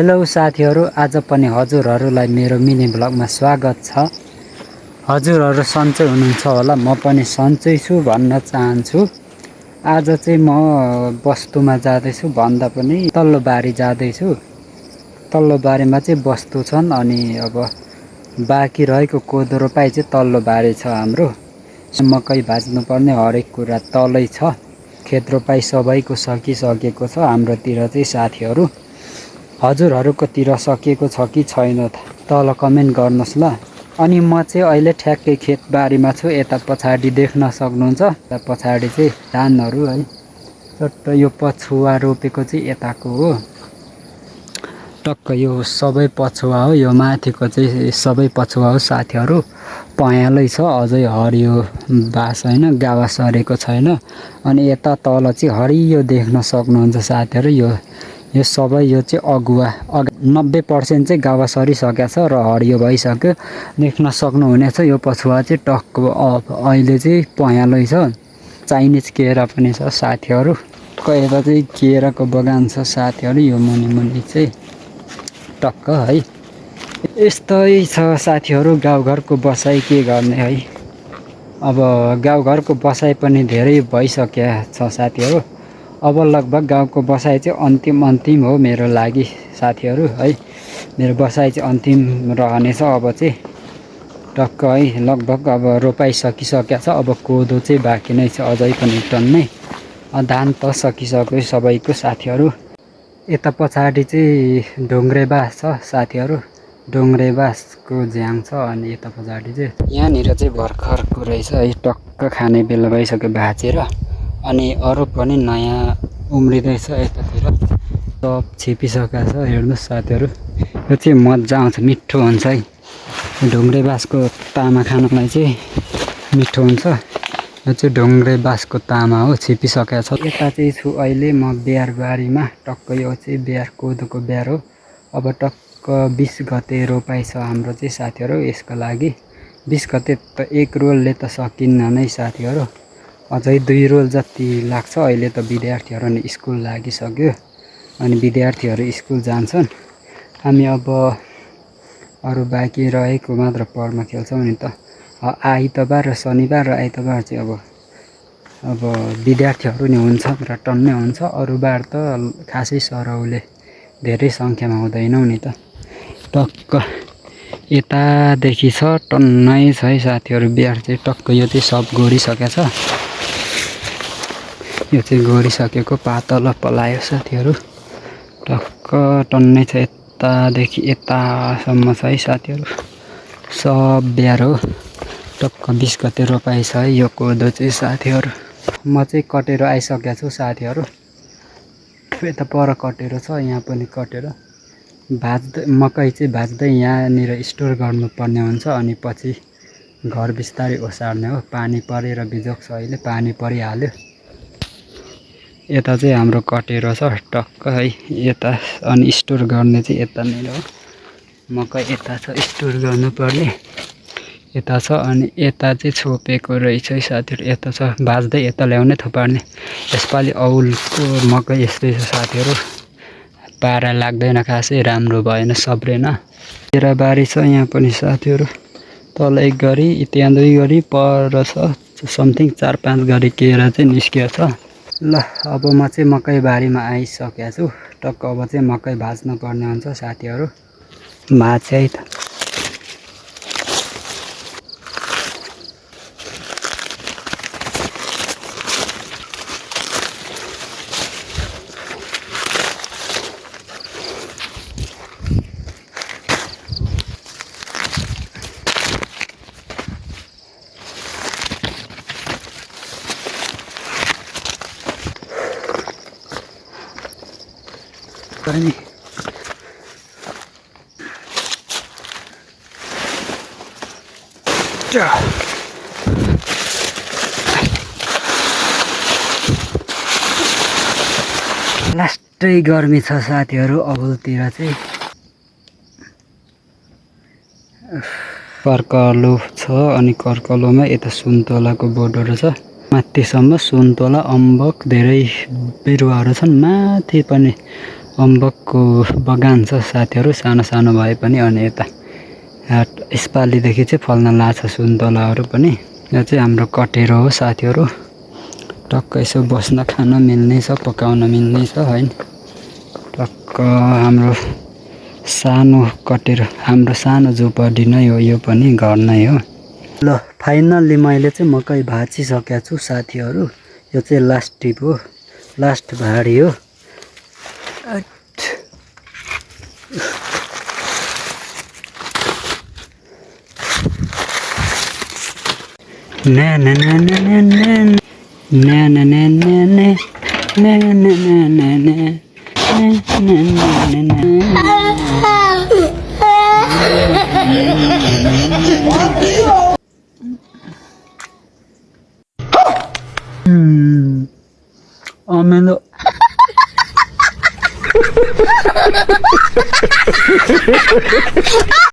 Hello साथीहरू, आज पनि हजुरहरूलाई मेरो मिनी ब्लगमा स्वागत छ। हजुरहरू सन्चै हुनुहुन्छ होला, म पनि सन्चै छु भन्न चाहन्छु। आज चाहिँ म बस्तुमा जाँदैछु भन्दा पनि तल्लो बारी जाँदैछु। तल्लो बारीमा चाहिँ बस्तु छन् अनि अब बाँकी रहेको कोदो रोपाइ चाहिँ तल्लो बारी छ हाम्रो। मकै भाज्नुपर्ने हरेक कुरा तलै छ। खेत रोपाइ सबैको सकिसकेको छ हाम्रोतिर चाहिँ साथीहरू। हजुरहरूकोतिर सकिएको छ कि छैन तल कमेन्ट गर्नुहोस् ल। अनि म चाहिँ अहिले ठ्याक्कै खेतबारीमा छु। यता पछाडि देख्न सक्नुहुन्छ, यता पछाडि चाहिँ धानहरू है। चट्ट यो पछुवा रोपेको चाहिँ यताको हो। टक्क यो सबै पछुवा हो, यो माथिको चाहिँ सबै पछुवा हो साथीहरू। पहेँलै छ, अझै हरियो बास होइन, गावा सरेको छैन। अनि यता तल चाहिँ हरियो देख्न सक्नुहुन्छ साथीहरू। यो सबै यो चाहिँ अगुवा 90% चाहिँ गावा सरिसकेको छ र हरियो भइसक्यो। देख्न सक्नुहुनेछ यो पछुवा चाहिँ टक्क अहिले चाहिँ पहेँलै छ। चाइनिज केरा पनि छ साथीहरू। यता चाहिँ केराको बगान छ साथीहरू। यो मुनि चाहिँ टक्क है। यस्तै छ साथीहरू, गाउँघरको बसाइ के गर्ने है। अब गाउँघरको बसाइ पनि धेरै भइसकेको छ साथीहरू। अब लगभग गाउँको बसाइ चाहिँ अन्तिम हो मेरो लागि साथीहरू है। मेरो बसाइ चाहिँ अन्तिम रहनेछ अब चाहिँ टक्क है। लगभग अब रोपाइ सकिसकेको छ। अब कोदो चाहिँ बाँकी नै छ अझै पनि टन्नै। धान त सकिसक्यो सबैको साथीहरू। यता पछाडि चाहिँ ढुङ्ग्रे बाँस छ साथीहरू। ढुङ्ग्रे बाँसको झ्याङ छ। अनि यता पछाडि चाहिँ यहाँनिर चाहिँ भर्खरको रहेछ है। टक्क खाने बेला भइसक्यो भाँचेर। अनि अरू पनि नयाँ उम्रिँदैछ यतातिर। सब छिपिसकेको छ हेर्नुहोस् साथीहरू। यो चाहिँ मजा आउँछ, मिठो हुन्छ है। ढुङ्ग्रे बाँसको तामा खानलाई चाहिँ मिठो हुन्छ। यो चाहिँ ढुङ्ग्रे बाँसको तामा हो, छिपिसकेको छ। यता चाहिँ छु अहिले म बिहारबारीमा। टक्क यो चाहिँ बिहार कोदोको बिहार हो। अब टक्क 20 गते रोपाइ छ हाम्रो चाहिँ साथीहरू। यसको लागि 20 गते त एक रोलले त सकिन्न नै साथीहरू। अझै 2 रोल जति लाग्छ। अहिले त विद्यार्थीहरू नि स्कुल लागिसक्यो अनि विद्यार्थीहरू स्कुल जान्छन्। हामी अब अरू बाँकी रहेको मात्र पढ्न खेल्छौँ नि त। आइतबार र शनिबार र आइतबार चाहिँ अब विद्यार्थीहरू नि हुन्छ र टन्नै हुन्छ। अरू बार त खासै सरौले धेरै सङ्ख्यामा हुँदैनौँ नि त। टक्क यतादेखि छ टन्नै छ है साथीहरू बिहार चाहिँ। टक्क यो चाहिँ सब गोडिसकेको छ। यो चाहिँ गोडिसकेको पातलो पलायो साथीहरू। टक्क टन्नै छ। यतादेखि यतासम्म छ है साथीहरू। सब बिहार हो। टक्क 20 गते रोपाइ छ है यो कोदो चाहिँ साथीहरू। म चाहिँ कटेर आइसकेको छु साथीहरू। यता पर कटेरो छ, यहाँ पनि कटेरो भाज्दै मकै चाहिँ भाज्दै यहाँनिर स्टोर गर्नुपर्ने हुन्छ। अनि पछि घर बिस्तारै ओसार्ने हो। पानी परेर बिजोग्छ, अहिले पानी परिहाल्यो। यता चाहिँ हाम्रो कटेरो छ टक्क है यता। अनि स्टोर गर्ने चाहिँ यतानिर हो। मकै यता छ स्टोर गर्नुपर्ने, यता छ। अनि यता चाहिँ छोपेको रहेछ है साथीहरू। यता छ भाज्दै यता ल्याउने थुपार्ने। यसपालि औलको मकै यस्तै छ साथीहरू। पारा लाग्दैन, खासै राम्रो भएन, सब्रेन। केरा बारी छ यहाँ पनि साथीहरू। तल 1 गरी, त्यहाँ 2 गरी, पर छ समथिङ 4-5 गरी केरा चाहिँ निस्किएको छ। ल अब म चाहिँ मकै बारीमा आइसकेको छु। टक्क अब चाहिँ मकै भाज्नु पर्ने हुन्छ साथीहरू। भाँचे है त। अनि लास्टै गर्मी छ साथीहरू औलतिर चाहिँ। कर्कलो छ अनि कर्कलोमा यता सुन्तलाको बोटहरू छ। माथिसम्म सुन्तला अम्बक धेरै बिरुवाहरू छन्। माथि पनि अम्बकको बगान छ साथीहरू, सानो सानो भए पनि। अनि यता यसपालिदेखि चाहिँ फल्न लाग्छ सुन्तलाहरू पनि। यो चाहिँ हाम्रो कटेरो हो साथीहरू, टक्क यसो बस्न खान मिल्ने छ, पकाउन मिल्ने छ हैन। टक्क हाम्रो सानो कटेरो, हाम्रो सानो झोपडी नै हो यो पनि, घर नै हो। ल फाइनल्ली मैले चाहिँ मकै भाँचिसकेको छु साथीहरू। यो चाहिँ लास्ट टिप हो, लास्ट भाडी हो।